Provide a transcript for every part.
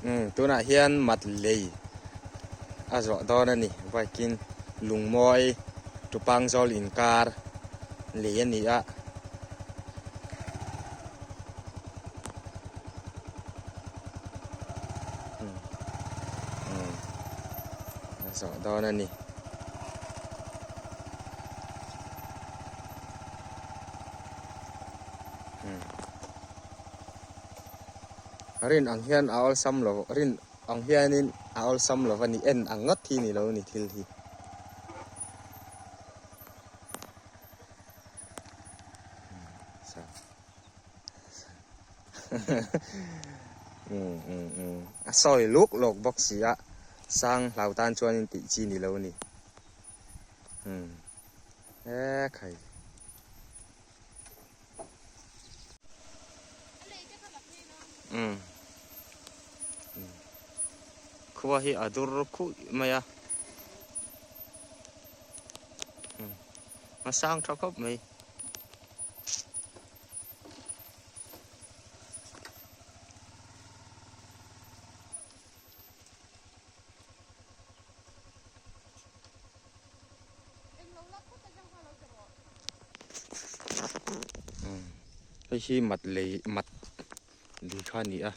Umm tunah hian mat lei a zawh dawn a ni bike in lungmawi tupangzawl inkar lei a ni a. Umm a zawh dawn a ni. Rin ang hian a awlsam lo rin ang hianin a awlsam lo a ni en ang ngawt hi ni lo ni thil hi. A sawi luk lawk bawk si a sang hlau tan chuanin tih chi ni lo a ni. E khai. Umm khua hi a dur khuih mai a umm a sang tha khawp mai. Hei hi mat lei mat lui kha a ni a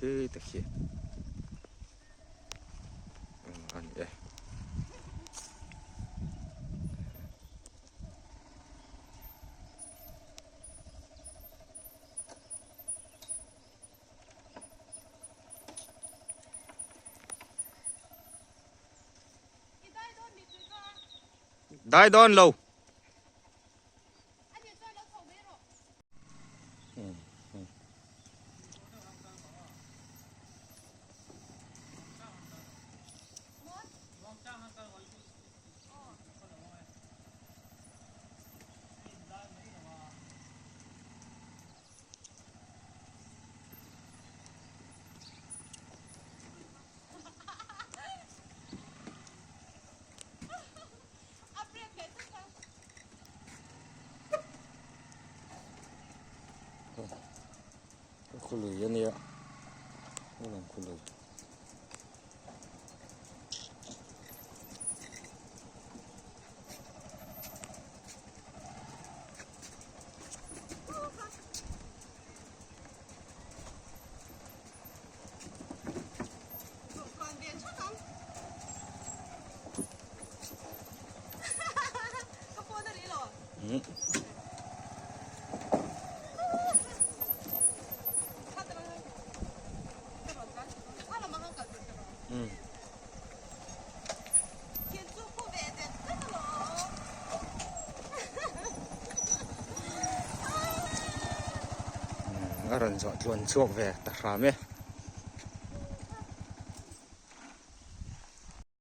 khi te khi a ni e. Dai dawn lo. Khului a nia aw khului. A rawn zawh tluan chhuak ve ta hram e.